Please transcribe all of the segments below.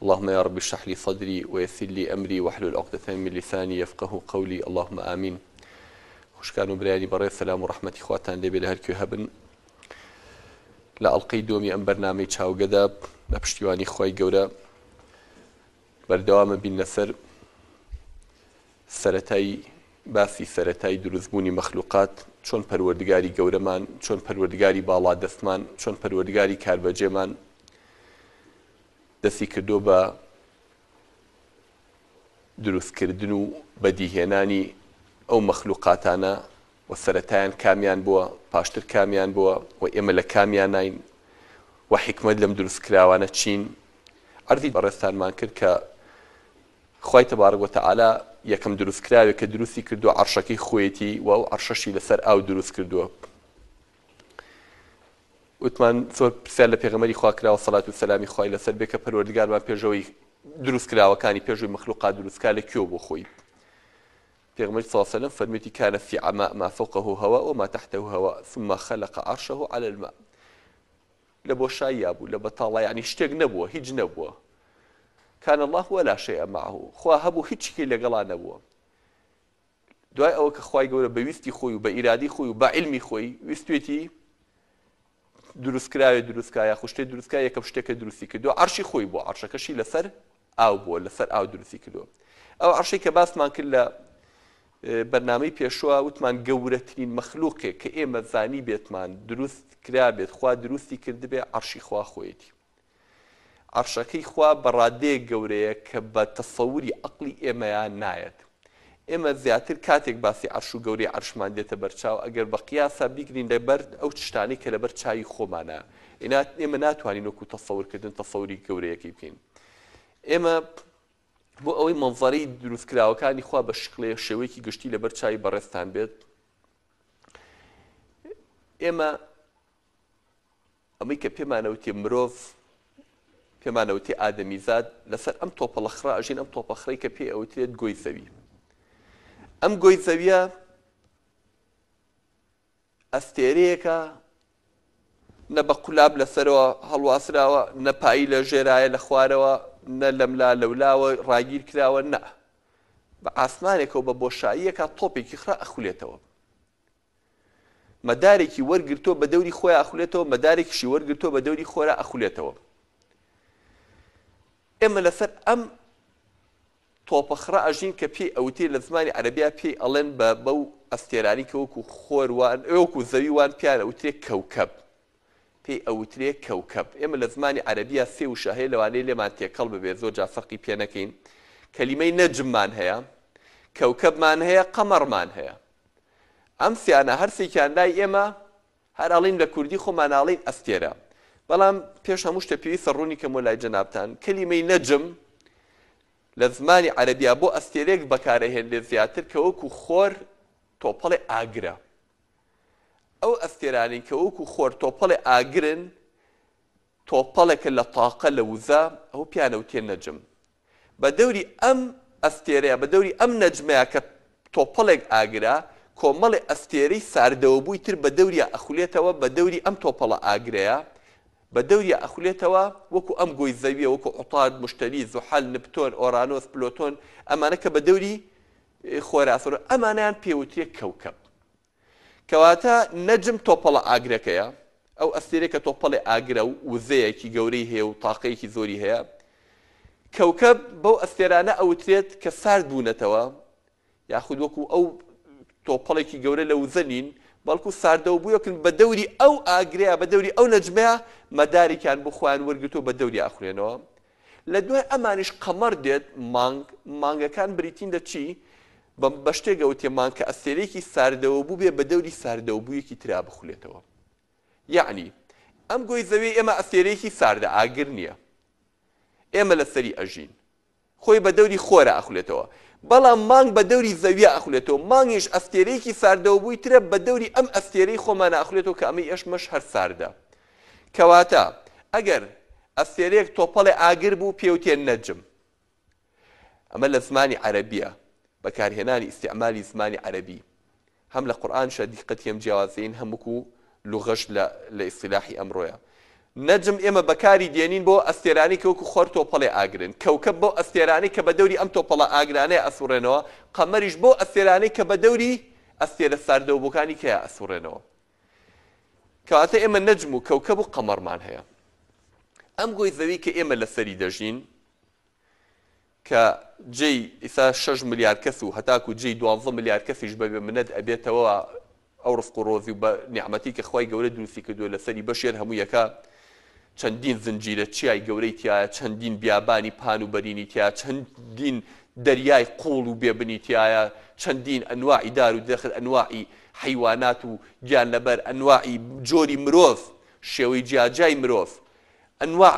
اللهم یا رب اشرح لی صدری ویسر لی امری واحلل عقدە من لسانی یفقهوا قولی اللهم آمین. خوشکان و برایانی بەڕێز سەلام و ڕەحمەتی خواتان لێبێ لە هەرکوێ هەبن. لە ئەڵقەی دووەمی ئەم بەرنامەی چاوگەدا بە پشتیوانی خوای گەورە بەردەوامە بین لەسەر سەرەتای باسی سەرەتای دروستبوونی مەخلوقات، چۆن پەروەردگاری گەورەمان، چۆن پەروەردگاری باڵادەستمان، چۆن پەروەردگاری کاربەجێمان دەستی کردووە بە دروستکردن و بەدیهێنانی ئەو مەخلوقاتانە و سەرەتایان کامیان بووە، پاشتر کامیان بووە و ئێمە لە کامیاناین و حیکمەت لەم دروستکراوانە چین. عەرزی بەڕێزتانمان کرد کە خوای تبارک و تعالی یەکەم دروستکراوێک کە دروستی کردووە عەرشەکەی خۆیەتی و ئەو عەرشەشی لەسەر ئاو دروست کردووە. وتمان زۆر پرسیار لە پێغەمبەری خوا کراوە سەلات و سەلامی خوای لەسەر بێ کە پەروەردگارمان پێشەوەی دروستکراوەکانی پێشوی مەخلوقات دروستکا لە کوێ بۆ خۆی پێغەمبەری صلی الله علیه و سلم فەرموویەتی کان فی عماء ما فوقه هواء وما تحته هواء ثم خلق عرشه علی الماء لە بۆشاییا بوو لە بەتاڵا یعنی شتێک نەبووە هیچ نەبووە کان الله ولا شیء معه خوا هەبوو هیچ لەگەڵا نەبووە دوای ئەوە کە خوای گەورە بە ویستی خۆی و بە ئیرادەی خۆی و بە عیلمی خۆی ویستوێتی دروستکراوێ دروستکا یاخود شتێ دروستکا یەکەم شتێک کە دروستی کردووە عەرشی خۆی بووە عەرشەکەشی لەسەر ئاو بووە لەسەر ئاو دروستی کردووە ئەو عەرشەی کە باسمان کرد لە بەرنامەی پێشوە وتمان گەورەترین مەخلوقێک کە ئێمە زانی بێتمان دروست کرابێت خوا دروستی کردبێ عەرشی خوا خۆیەتی عەرشەکەی خوا بە ڕادەیەک گەورەیە کە بە تەسەوری عەقڵی ئێمەیا نایەت. ئێمە زیاتر کاتێک باسی عەرش و گەورەی عەرشمان دێتە بەرچاو ئەگەر بە قیاسا بیگرین لە بەر ئەو چشتانەی کە لەبەر چاوی خۆمانە ئێمە ناتوانین وەکو تەسەور کردن تەسەوری گەورەیەکەی بکەین. ئێمە بۆ ئەوەی مەنزەرەی دروستکراوەکانی خوا بە شکڵێ شێوەیەکی گشتی لەبەر چاوی بەڕێزتان بێت ئێمە ئەمەی کە پێمانەوتێ مرۆڤ، پێمانەوتێ ئادەمیزاد، لەسەر ئەم تۆپەڵە خڕە ئەژین، ئەم تۆپە خڕەی کە پێی ئەوترێت گۆی زەوی. ئەم گۆی زەویە ئەستێرەیەکە نە بە قولاب لەسەرەوە هەڵواسراوە، نە پایی لە ژێرایە لە خوارەوە، نە لەملا لەولاوە ڕاگیر کراوە، نە بە ئاسمانێکەوە بە بۆشاییەکە تۆپێکی خڕە ئەخولێتەوە. مەدارێکی وەرگرتووە بە دەوری خۆیا ئەخولێتەوە، مەدارێکیشی وەرگرتووە بە دەوری خۆرا ئەخولێتەوە. ئێمە لەسەر ئەم تۆپە خڕە ئەژین کە پێی ئەوترێ لە زمانی عەرەبیا پێی ئەڵێن بە بەو ئەستێرانی کە وەکو خۆر وان وەکو زەوی وان پێیان ئەوترێ کەوکەب پێی ئەوترێ کەوکەب ئێمە لە زمانی عەرەبیا سێ وشە هەیە لەوانەیە لێمان تێکەڵ ببێت زۆر جار فەرقی پێ نەکەین کەلیمەی نەجممان هەیە کەوکەبمان هەیە قەمەڕمان هەیە ئەم سیانە هەرسێکیان لای ئێمە هەر ئەڵین لە کوردی خۆمان ئاڵین ئەستێرە بەڵام پێش هەموو شتە پێویستە ڕوونی کەمەوە لای جەنابتان کەلیمەی نەجم لە زمانی عەرەبیا بۆ ئەستێرەیەک بەکارەهێنرێت زیاتر کە وەکو خۆر تۆپەڵێ ئاگرە ئەو ئەستێرانەی کە وەکو خۆر تۆپەڵێ ئاگرن تۆپەڵێکە لە تاقە لە وزە ئەو پیانەوتێ نەجم بە دەوری ئەم ئەستێرەیا، بە دەوری ئەم نەجمەیا کە تۆپەڵێک ئاگرە، کۆمەڵێ ئەستێرەی ساردەوەبووی تر بە دەوریا ئەخولێتەوە، بە دەوری ئەم تۆپەڵە ئاگرەیا، بە دەوریا ئەخولێتەوە، وەکو ئەم گۆی زەویە، وەکو عوتارد، موشتەری، زوحەل، نپتۆن، ئۆرانۆس، پلۆتۆن، ئەمانە کە بە دەوری خۆرا ئەسوڕێن، ئەمانەیان پێوترێ کەوکەب. کەواتە نەجم تۆپەڵە ئاگرەکەیە، ئەو ئەستێرەیە کە تۆپەڵێ ئاگرە و وزەیەکی گەورەی هەیە و تاقەیەکی زۆری هەیە. کەوکەب بەو ئەستێرانە ئەوترێت کە سارد بوونەتەوە، یاخود وەکو ئەو تۆپەڵێکی گەورە لە وزە نین، بەڵکو ساردەوبوویەکن بە دەوری ئەو ئاگرەیە، بە دەوری ئەو نەجمەیە مەدارێکیان بۆ خۆیان وەرگرتووە بە دەوریا ئەخولێنەوە. لە دوای ئەمانیش قەمەر دێت، مانگ، مانگەکان بریتین لە چی؟ بە بە شتێک ئەوتێ مانگ کە ئەستێرەیەکی ساردەوەبوو بێ بە دەوری ساردەوەبوویەکی ترا بخولێتەوە. یەعنی ئەم گۆی زەویەی ئێمە ئەستێرەیەکی ساردە، ئاگر نییە. ئێمە لەسەری ئەژین. خۆی بە دەوری خۆرا ئەخولێتەوە. بەڵام مانگ بە دەوری زەویا ئەخولێتەوە. مانگیش ئەستێرەیەکی ساردەوەبووی ترە بە دەوری ئەم ئەستێرەی خۆمانا ئەخولێتەوە کە ئەمەی ئێشمەش هەر ساردە. کەواتە ئەگەر ئەستێرەیەک تۆپەڵێ ئاگر بوو پێوتێ نەجم. ئەمە لە زمانی عەرەبیە، بەکارهێنانی ئیستیعمالی زمانی عەرەبی هەم لە قورئانیشا دیقەتی ئەم جیاوازیەین هەم وەکو لوغەش لە لە ئیستیلاحی ئەمڕۆیە. نەجم ئێمە بەکاری دێنین بۆ ئەستێرانەی کە وەکو خۆر تۆپەڵێ ئاگرن، کەوکەب بەو ئەستێرانەی کە بە دەوری ئەم تۆپەڵە ئاگرانەیا ئەسوڕێنەوە، قەمەریش بەو ئەستێرانەی کە بە دەوری ئەستێرە ساردەوبووەکانی کەیا ئەسوڕێنەوە. کەواتە ئێمە نەجم و کەوکەب و قەمەڕمان هەیە. ئەم گۆی زەوی کە ئێمە لەسەری دەژین، کە جێی ئیسا شەش ملیار کەس و هەتاکو جێی دوانزە ملیار کەسیش بەبێ منەت ئەبێتەوە ئەو ڕزق و ڕۆزی و بە نیعمەتی کە خوای گەورە دروستی کردووە لەسەری بەشێر هەموو یەکە چەندین زنجیرە چیای گەورەی تیایە چەندین بیابانی پان و بەرینی تیایە چەندین دەریای قوڵ و بێبنی تیایە چەندین ئەنواعی دار و درەخت ئەنواعی حەیوانات و گیانلەبەر ئەنواعی جۆری مرۆڤ شێوەی جیاجیای مرۆڤ ئەنواع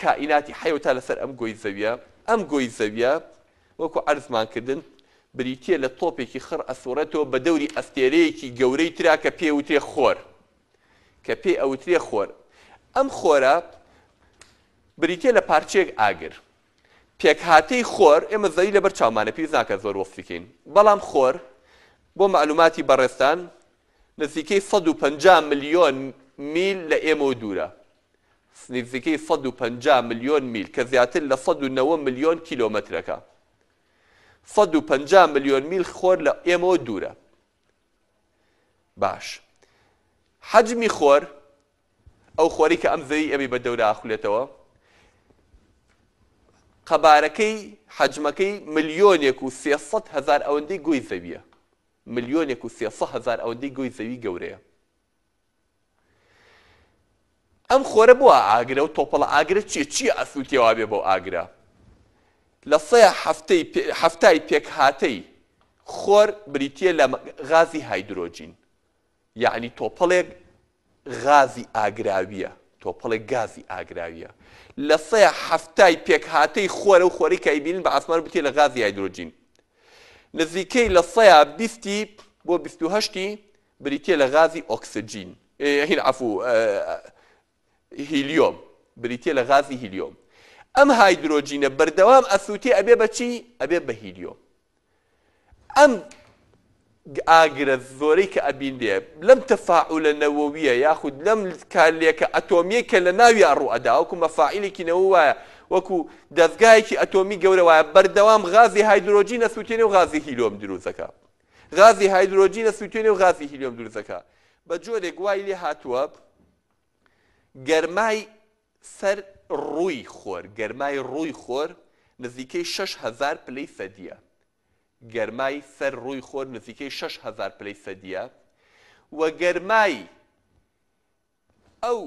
کائیناتی حەی و تا لەسەر ئەم گۆی زەویە، ئەم گۆی زەویە وەکو عەرزمان کردن بریتیە لە تۆپێکی خڕ ئەسوڕێتەوە بە دەوری ئەستێرەیەکی گەورەی ترا کە پێی ئەوترێ خۆر کە پێی ئەوترێ خۆر ئەم خۆرە بریتیە لە پارچەیەک ئاگر پێکهاتەی خۆر ئێمە زەوی لەبەر چاومانە پێویست ناکات زۆر وەسفی کەین بەڵام خۆر بۆ مەعلوماتی بەڕێزتان نزیکەی 150 ملیۆن میل لە ئێمەوە دوورە نزیکەی 150 ملیۆن میل کە زیاتر لە 190 ملیۆن کیلۆمەترەکە. 150 ملیۆن میل خۆر لە ئێمەوە دوورە. باش. حەجمی خۆر ئەو خۆری کە ئەم زەوی ئێمەی بە دەورا ئەخولێتەوە قەبارەکەی حەجمەکەی ملیۆنێک و 300 هەزار ئەوەندەی گۆی زەویە ملیۆنێک و 300 هەزار ئەوەندەی گۆی زەوی گەورەیە ئەم خۆرە بۆ ئاگرە و تۆپەڵە ئاگرە چیە چیە ئەسوتێ وابێ بەو ئاگرە لە سەیا هەفتەی هەفتای پێکهاتەی خۆر بریتە لە غازی هایدرۆجین یعنی تۆپەڵێک غازی ئاگراویە تۆپەڵێک گازی ئاگراویە لە سەیا هەفتای پێکهاتەی خۆرە و خۆری کە ئەیبینن بە ئاسمان بریتە لە غازی هایدرۆجین نزیکەی لە سەیا بیستی بۆ 28ی بریتیە لە غازی ئۆکسجین هین عەفو هیلیۆم بریتیە لە غازی هیلیۆم ئەم هایدرۆجینە بەردەوام ئەسووتێ ئەبێ بە چی ئەبێ بە هیلیۆم ئەم ئاگرە زۆرەی کە ئەبینرێ لەم تەفاعولە نەوەویە یاخود لەم کارلێکە ئەتۆمیەی کە لە ناویا ڕوو ئەدا وەکو مەفاعیلێکی نەوە وایە وەکو دەزگایەکی ئەتۆمی گەورە وایە بەردەوام غازی هایدرۆجین ئەسووتێنێ و غازی هیلیۆم دروست دەکا غازی هایدرۆجین ئەسووتێنێ و غازی هیلیۆم دروست دەکا بە جۆرێک وای لێ هاتووە گەرمای سەر ڕووی خۆر گەرمای ڕووی خۆر نزیکەی 6000 پلەی سەدیە گەرمای سەر ڕووی خۆر نزیکەی 6000 پلەی سەدیە و گەرمای ئەو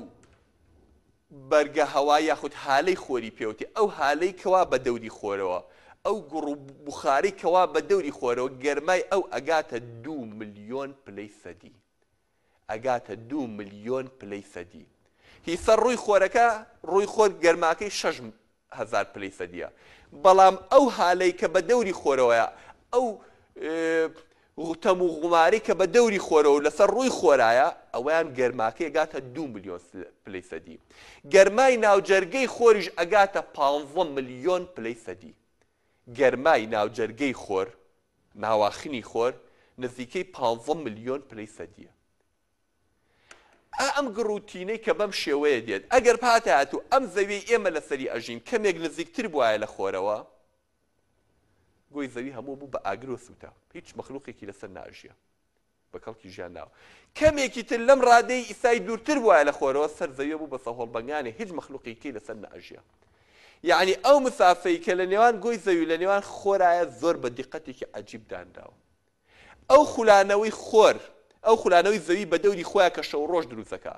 بەرگە هەوا یاخود هالەی خۆری پێوتێ ئەو هالەی کەوا بە دەوری خۆرەوە ئەو گوڕ و بوخارەی کەوا بە دەوری خۆرەوە گەرمای ئەو ئەگاتە دوو ملیۆن پلەی سەدی ئەگاتە دوو ملیۆن پلەی سەدی هی سەر ڕووی خۆرەکە ڕووی خۆر گەرماکەی شەش هەزار پلەی سەدیە بەڵام ئەو هالەی کە بە دەوری خۆرەوەیە ئەو تەم و غومارەی کە بە دەوری خۆرەوە و لەسەر ڕووی خۆرایە ئەوەیان گەرماکەی ئەگاتە دوو ملیۆن پلەی سەدی گەرمای ناوجەرگەی خۆریش ئەگاتە پانزە ملیۆن پلەی سەدی گەرمای ناوجەرگەی خۆر ناواخنی خۆر نزیکەی پانزە ملیۆن پلەی سەدیە ئا ئەم گڕ و تینەی کە بەم شێوەیە دێت، ئەگەر بهاتایەت و ئەم زەویەی ئێمە لەسەری ئەژین کەمێک نزیکتر بوایە لە خۆرەوە، گۆی زەوی هەموو بوو بە ئاگر و سووتا، هیچ مەخلوقێکی لەسەر ناژیا، بە کەڵکی ژیان ناوە. کەمێکی تر لەم ڕادەی ئیسای دوورتر بوایە لە خۆرەوە، سەر زەویە بوو بە سەهۆڵبەنگانێ، هیچ مەخلوقێکی کەی لەسەر نەئەژیا. یەعنی ئەو مسافەی کە لە نێوان گۆی زەوی و لە نێوان خۆرایە زۆر بە دیقەتێکی عەجیب دانراوە. ئەو خولانەوەی خۆر، ئەو خولانەوەی زەوی بە دەوری خۆیا کە شەو ڕۆژ دروست دەکا.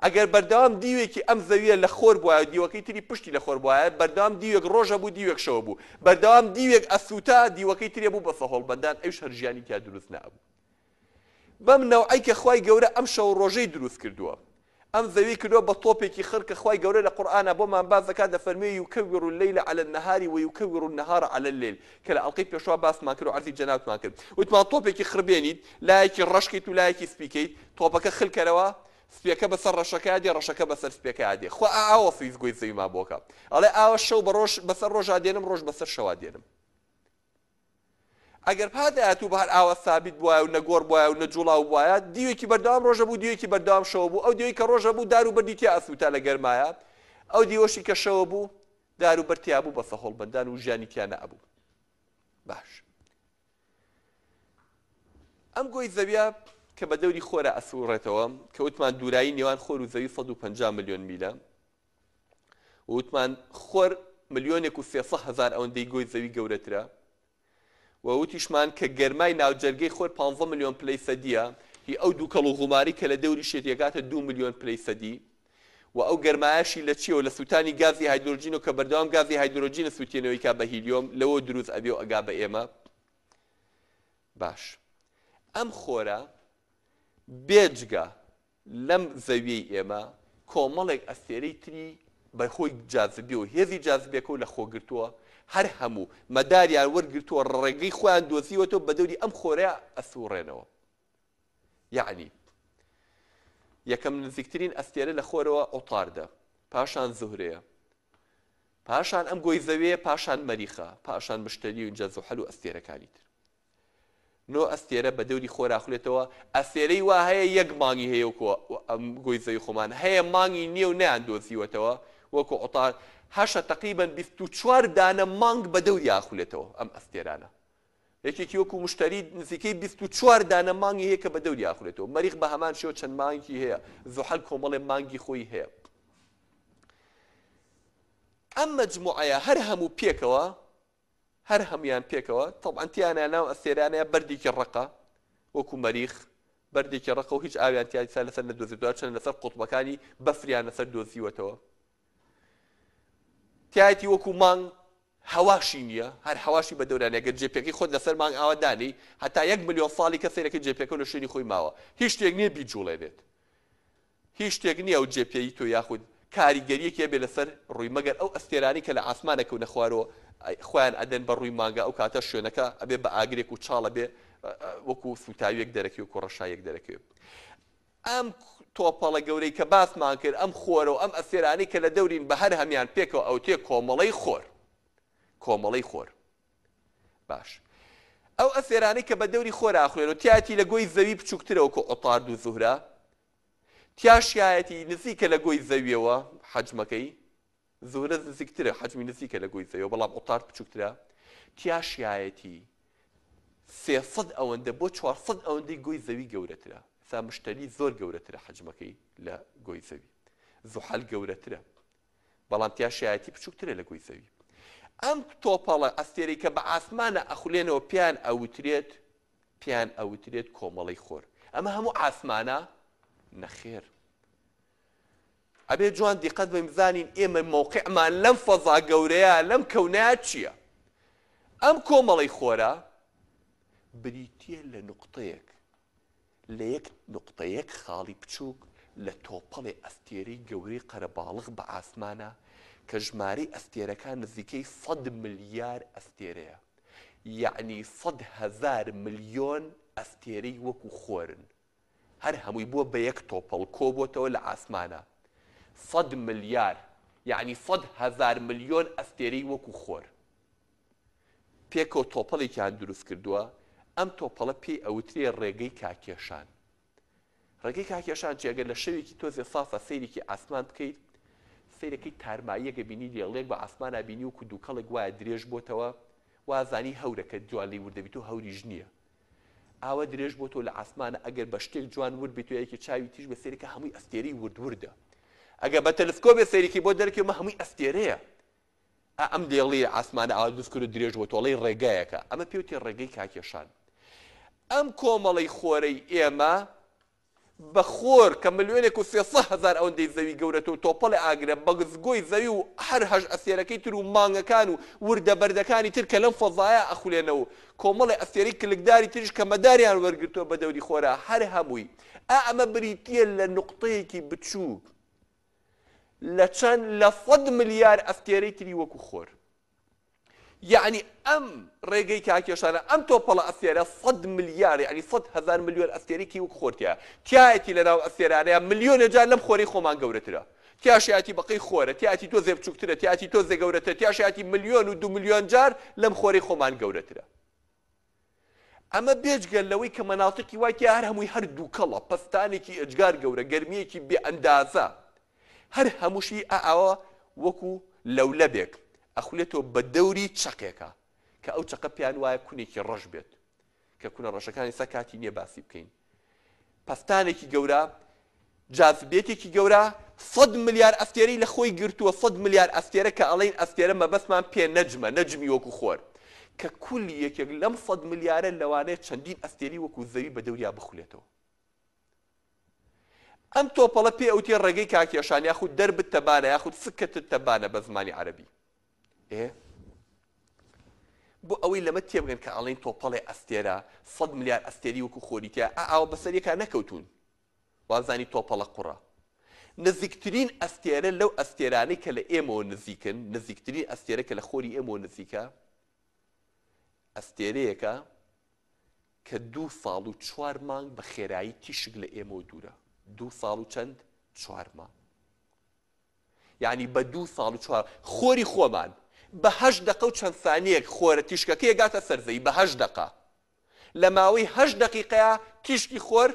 ئەگەر بەردەوام دیوێکی ئەم زەویە لە خۆر بوایە و دیوەکەی تری پشتی لە خۆر بوایە، بەردەوام دیوێک ڕۆژ ئەبوو دیوێک شەو ئەبوو. بەردەوام دیوێک ئەسووتا دیوەکەی تری ئەبوو بە سەهۆڵبەندان ئەویش هەر ژیانی تیا دروست نەئەبوو. بەم نەوعەی کە خوای گەورە ئەم شەو ڕۆژەی دروست کردووە. ئەم زەوی کردووە بە تۆپێکی خڕ کە خوای گەورە لە قورئانا بۆمان باس دەکات دەفەرموێ یکور اللیل علی النهار و یکور النهار علی اللیل کە لە ئەڵقەی پێشوا باسمان کرد و عەرزی جەنابتمان کرد وتمان تۆپێکی خڕ بێنیت لایەکی ڕەش کەیت و لایەکی سپی کەیت تۆپەکە خل کەرەوە سپیەکە بەسەر ڕەشەکەیا دێ ڕەشەکە بەسەر سپیەکەیا دێ خوا ئاوا وەسفی گۆی زەویمان بۆ کە ئەڵێ ئاوا شەو بە ڕۆژ بەسەر ڕۆژا دێنم ڕۆژ بەسەر شەوا دێنم. ئەگەر پادایەت و بەهار ئاوا سابیت بوایە و نەگۆڕ بوایە و نەجوڵاو بوایە، دیوێکی بەردەوام ڕۆژە بوو، دیوێکی بەردەوام شەوە بوو، ئەو دیوەی کە ڕۆژە بوو دار و بەردی تیا ئەسووتا لە گەرمایە، ئەو دیوەشی کە شەوە بوو دار و بەرد تیا بوو بە سەهۆڵبەندان و ژیانی تیا نەئەبوو. باش. ئەم گۆی زەویە کە بە دەوری خۆرا ئەسووڕێتەوە، کە وتمان دوورایی نێوان خۆر و زەوی 150 ملیۆن میلە، وتمان خۆر ملیۆنێک و 300 هەزار ئەوەندەی گۆی زەوی گەورەترە، و وتیشمان کە گەرمای ناوجەرگەی خۆر پانزە ملیۆن پلەی سەدییە، هی ئەو دووکەڵ و غومارەی کە لە دەوریشێتی ئەگاتە دوو ملیۆن پلەی سەدی و ئەو گەرمایەشی لە چییەوە لە سووتانی گازی هایدرۆجینەوە کە بەردەوام گازی هایدرۆجینە سووتێنەوەی کا بە هیلیۆم لەوە دروست ئەبێ و ئەگا بە ئێمە. باش ئەم خۆرە بێجگە لەم زەویەی ئێمە کۆمەڵێک ئەستێرەی تری بە هۆی جازبیە و هێزی جازبیەکەوە لە خۆ گرتووە، هەر هەموو مەداریان وەرگرتووە ڕێگەی خۆیان دۆزیوەتەوە بە دەوری ئەم خۆرەیا ئەسوڕێنەوە. یەعنی یەکەم نزیکترین ئەستێرە لە خۆرەوە عوتاردە، پاشان زوهرەیە، پاشان ئەم گۆی زەویەیە، پاشان مەریخە، پاشان مشتەری و ئینجا زوحەل و ئەستێرەکانی تر. نۆ ئەستێرە بە دەوری خۆرا خولێتەوە، ئەستێرەی وا هەیە یەک مانگی هەیە وەکو ئەم گۆی زەوی خۆمان، هەیە مانگی نییە و نەیاندۆزیوەتەوە وەکو عوتار، هەشە تەقریبەن 24 دانە مانگ بە دەوریا ئەخولێتەوە ئەم ئەستێرانە. یەکێکی وەکو مشتەری نزیکەی 24 دانە مانگی هەیە کە بە دەوریا ئەخولێتەوە. مەریخ بە هەمان شێوە چەند مانگی هەیە، زوحەل کۆمەڵێ مانگی خۆی هەیە. ئەم مەجموعەیە هەر هەموو پێکەوە هەر هەموویان پێکەوە تەبعەن تیانە ناو ئەستێرانەیە بەردێکی ڕەقە وەکو مەریخ بەردێکی ڕەقە و هیچ ئاویان تیا لەسەر لەسەر نەدۆزێتەوە چەند لەسەر قوتبەکانی بەفریان لەسەر دۆزیوەتەوە تایەتی وەکو مانگ هەواشی نییە هەر هەواشی بە دەورانە گەر جێپێکەی خۆت لەسەر مانگ ئاوا دانی هەتا یەک ملیۆن ساڵی کە سەیرەکەی جێپێکە لە شوێنی خۆی ماوە هیچ شتێک نییە بیجوڵێنێت هیچ شتێک نییە ئەو جێ پێی تۆ یاخود کاریگەریەکی هەبێ لەسەر ڕووی مەگەر ئەو ئەستێرانەی کە لە عاسمان ئەکەونە خوارەوە خۆیان ئەدەن بە ڕووی مانگا ئەو کاتە شوێنەکە ئەبێ بە ئاگرێک و چاڵ ئەبێ وەکو سوتاویەک دەرەکەوێ وەکو ڕەشاییەک دەرەکەوێ. ئەم تۆپەڵە گەورەی کە باسمان کرد ئەم خۆرە و ئەم ئەستێرانەی کە لە دەورین بە هەر هەمیان پێکەوە ئەوتێ کۆمەڵەی خۆر کۆمەڵەی خۆر. باش ئەو ئەستێرانەی کە بە دەوری خۆرا ئەخولێنەوە تیایەتی لە گۆی زەوی بچووکترە وەکو عوتارد و زوهرە تیاشیایەتی نزیکە لە گۆی زەویەوە حەجمەکەی زوهرە نزیکترە حەجمی نزیکە لە گۆی زەویەوە بەڵام عوتارد بچووکترە تیاشیایەتی 300 ئەوەندە بۆ 400 ئەوەندەی گۆی زەوی گەورەترە ئێستا مشتەری زۆر گەورەترە حەجمەکەی لە گۆی زەوی زوحەل گەورەترە بەڵام تیا شایەتی بچووکترە لە گۆی زەوی. ئەم تۆپەڵە ئەستێرەی کە بە عاسمانە ئەخولێنەوە پێیان ئەوترێت پێیان ئەوترێت کۆمەڵەی خۆر. ئەمە هەموو عاسمانە؟ نەخێر. ئەبێ جوان دیقەت بەین بزانین ئێمە مەوقعمان لەم فەزا گەورەیە لەم کەونەیە چییە؟ ئەم کۆمەڵەی خۆرە بریتییە لە نوقتەیەک لە یەک نوقتە، یەک خاڵی بچووک لە تۆپەڵێ ئەستێرەی گەورەی قەرەباڵغ بە ئاسمانە کە ژمارەی ئەستێرەکان نزیکەی سەد ملیار ئەستێرەیە. یەعنی 100,000 ملیۆن ئەستێرەی وەکو خۆرن. هەر هەمووی بووە بە یەک تۆپەڵ کۆبۆتەوە لە ئاسمانە. سەد ملیار یەعنی 100,000 ملیۆن ئەستێرەی وەکو خۆر. پێکەوە تۆپەڵێکیان دروست کردووە، ئەم تۆپەڵە پێی ئەوترێ ڕێگەی کاکێشان. ڕێگەی کاکێشان چیە؟ گەر لە شەوێکی تۆزێ سافا سەیرێکی ئاسمان بکەیت، سەیرەکەی تارماییەک ئەبینی لێڵێک بە ئاسمانا بینی وەکو دووکەڵێک وایە درێژ بۆتەوە، وازانی هەورە کە جوان لێی ورد دەبیتەوە هەوریش نییە. ئاوا درێژ بۆتەوە لە ئاسمانە ئەگەر بە شتێک جوان ورد بیتەوە یەکێ چاوی تیژ بێ سەیرەکە هەمووی ئەستێرەی ورد وردە. ئەگەر بە تەلسکۆبێ سەیرێکی بۆ دەرکەوێ ئەمە هەمووی ئەستێرەیە. ئا ئەم دێڵی عاسمانە ئاوا دروست کرد و درێژ بۆ تۆڵەی ڕێگایەکە ئەمە پێوتی ڕێگەی کاکێشان ئەم کۆمەڵەی خۆرەی ئێمە بە خۆر کە ملیۆنێک و 300 هەزار ئەوەندەی زەوی گەورەتە و تۆپەڵی ئاگرە بە گزگۆی زەوی و هەر هەشت ئەستێرەکەی تر و مانگەکان و وردە بەردەکانی تر کە لەم فەزایە ئەخولێنەوە و کۆمەڵی ئەستێرەی کلکداری تریش کە مەداریان وەرگرتووە بە دەوری خۆرا هەر هەمووی ئا ئەمە بریتییە لە نوقتەیەکی بچووک لە چەند لە سەد ملیار ئەستێرەی تری وەکو خۆر. یەعنی ئەم ڕێگەی کاکێشانە ئەم تۆپەڵە ئەستێرە سەد ملیار یەعنی 100,000 ملیۆن ئەستێرەی کی وەک خۆر تیا تیایەتی لە ناو ئەستێرانەیە ملیۆنێ جار لەم خۆرەی خۆمان گەورەترە تیاشیاتی بەقەی خۆرە تیاتی تۆزێ بچووکترە تیاتی تۆزێ گەورەترە تیاشیاتی ملیۆن و دو ملیۆن جار لەم خۆرەی خۆمان گەورەترە. ئەمە بێجگە لەوەی کە مەناتیقی وای تیا هەر هەمووی هەر دووکەڵە، پەستانێکی ئێجگار گەورە، گەرمییەکی بێ ئەندازە، هەر هەمووشی ئا ئاوا وەکو لەولەبێک ئەخولێتەوە بە دەوری چەقێکا کە ئەو چەقە پێیان وایە کونێکی ڕەش بێت کە کونە ڕەشەکان ئێستا کاتی نییە باسی بکەین. پەستانێکی گەورە، جازبیەتێکی گەورە، سەد ملیار ئەستێرەی لە خۆی گرتووە، سەد ملیار ئەستێرە کە ئەڵێین ئەستێرە مەبەستمان پێ نەجمە، نەجمی وەکو خۆر، کە کولی یەکێک لەم سەد ملیارە لەوانەیە چەندین ئەستێری وەکو زەوی بە دەوریا بخولێتەوە. ئەم تۆپەڵە پێ ئەوتێ ڕێگەی کاکێشان یاخود دەربت تەبانە یاخود سکەتت تەبانە بە زمانی عەرەبی. ئێ بۆ ئەوەی لەمە تێبگەن کە ئەڵێن تۆپەڵێ ئەستێرە سەد ملیار ئەستێری وەکو خۆری تیا ئا ئاوە بەسەر یەکا نەکەوتوون وابزانی تۆپەڵە قوڕە نزیکترین ئەستێرە لەو ئەستێرانەی کە لە ئێمەوە نزیکن نزیکترین ئەستێرە کە لە خۆری ئێمەوە نزیکە ئەستێرەیەکە کە دوو ساڵ و چوار مانگ بە خێرایی تیشک لە ئێمەوە دوورە دوو ساڵ و چەند چوار مانگ یانی بە دوو ساڵ و چوار خۆری خۆمان بە هەشت دەقە و چەند سانیەک خۆرە تیشکەکەی ئەگاتە سەر زەوی بە هەشت دەقە لە ماوەی هەشت دەقیقەیا تیشکی خۆر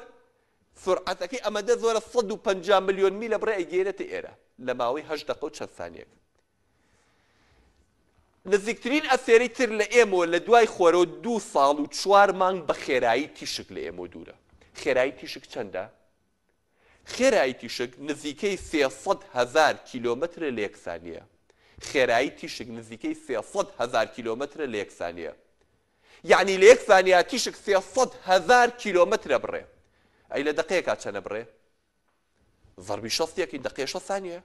سورعەتەکەی ئەمەندە زۆرە 150 ملیۆن میلە بڕێ ئەیگەیەنێتە ئێرە لە ماوەی هەشت دەقە و چەند سانیەک نزیکترین ئەستێرەی تر لە ئێمەوە لە دوای خۆرەوە دوو ساڵ و چوار مانگ بە خێرایی تیشک لە ئێمەوە دوورە خێرایی تیشک چەندە؟ خێرایی تیشک نزیکەی 300 هەزار کیلۆمەترە لە یەک سانیە. خێرایی تیشک نزیکەی 300 هەزار کیلۆمەترە لە یەک سانیە. یەعنی لە یەک سانیە تیشک 300 هەزار کیلۆمەترە بڕێ. ئەی لە دەقەیەکا چەنە بڕێ؟ زەربی شەستی ئەکەین دەقەیە شەست سانیە.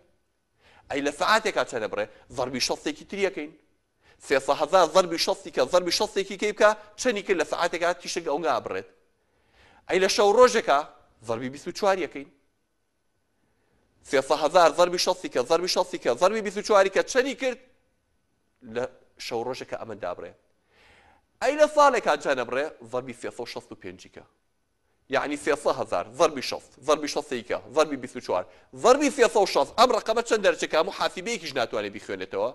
ئەی لە سەعاتێکا چەنە بڕێ؟ زەربی شەستێکی تری ئەکەین. 300 هەزار زەربی شەستی کە زەربی شەستێکی کەی بکا چەنی کرد لە سەعاتێکا تیشک ئەونگا ئەبڕێت. ئەی لە شەو ڕۆژێکا زەربی 24 یەکەین. 300 هەزار زەربی شەستی کە زەربی شەستی کە زەربی 24 کە چەنی کرد لە شەو ڕۆژێکە ئەمە دابڕێ. ئەی لە ساڵێکا چەنە بڕێ؟ زەربی 365 کە. یەعنی 300 هەزار زەربی 60 زەربی شەستێکی کە زەربی 24 زەربی 360 ئەم ڕەقەمە چەند دەرچێ کە هەموو حاسیبەیەکیش ناتوانێ بیخوێنێتەوە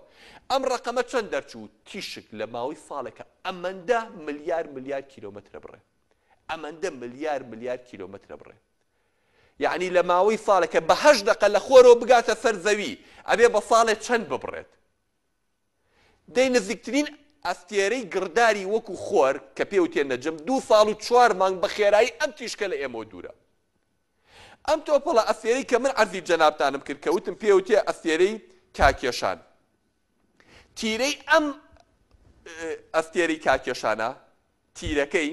ئەم ڕەقەمە چەند دەرچوو تیشک لە ماوەی ساڵێکە ئەمەندە ملیار ملیار کیلۆمەترە بڕێ ئەمەندە ملیار ملیار کیلۆمەترە بڕێ یەعنی لە ماوەی ساڵێکە بە هەشت دەقە لە خۆرەوە بگاتە سەر زەوی ئەبێ بە ساڵێ چەند ببڕێت دەی نزیکترین ئەستێرەی گڕداری وەکو خۆر کە پێوتێ نەجم دوو ساڵ و چوار مانگ بە خێرایی ئەم تیشکە لە ئێمەوە دوورە. ئەم تۆپەڵە ئەستێرەی کە من عەرزی جەنابتانم کرد کە وتم پێوتێ ئەستێرەی کاکێشان تیرەی ئەم ئەستێرەی کاکێشانە تیرەکەی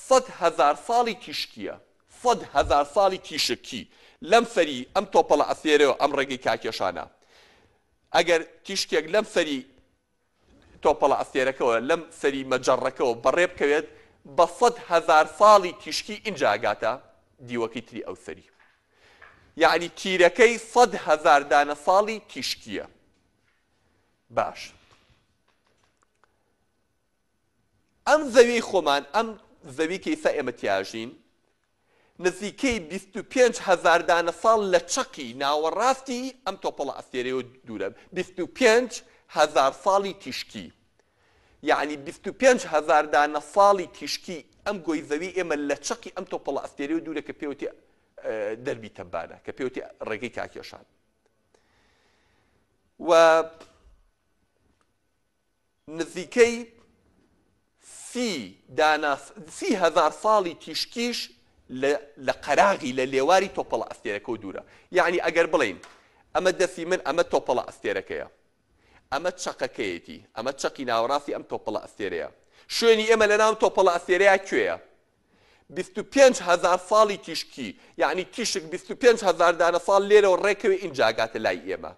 100 هەزار ساڵی تیشکیە 100 هەزار ساڵی تیشکی لەم سەری ئەم تۆپەڵە ئەستێرەوە ئەم ڕێگەی کاکێشانە ئەگەر تیشکێک لەم سەری تۆپەڵە ئەستێرەکەوە، لەم سەری مەجەڕەکەوە بەڕێ بکەوێت، بە 100 هەزار ساڵی تیشکی ئینجا ئەگاتە دیوەکەی تری ئەو سەری. یەعنی تیرەکەی 100 هەزار دانە ساڵی تیشکییە. باش. ئەم زەویەی خۆمان، ئەم زەوی کە ئیستا ئێمە تیاژین، نزیکەی 25 هەزار دانە ساڵ لە چەقی ناوەڕاستی ئەم تۆپەڵە ئەستێرەیەوە دوورە، 25 هەزار ساڵی تیشکی. یەعنی 25 هەزار دانە ساڵی تیشکی ئەم گۆی زەوی ئێمە لە چەقی ئەم تۆپەڵە ئەستێرەیەوە دوورە کە پێوتی دەربی تەبانە، کە پێوتی ڕێگەی کاکێشان. و نزیکەی سی دانە 30 هەزار ساڵی تیشکیش لە لە قەراغی لە لێواری تۆپەڵە ئەستێرەکەوە دوورە. یەعنی ئەگەر بڵێین ئەمە دەستی من ئەمە تۆپەڵە ئەستێرەکەیە. ئەمە چەقەکەیەتی. ئەمە چەقی ناوەڕاستی ئەم تۆپەڵە ئەستێرەیە. شوێنی ئێمە لە ناو تۆپەڵە ئەستێرەیە کوێیە؟ 25 هەزار ساڵی تیشکی یەعنی تیشک 25 هەزار دانە ساڵ لێرەوە ڕێکەوێ ئینجا ئەگاتە لای ئێمە.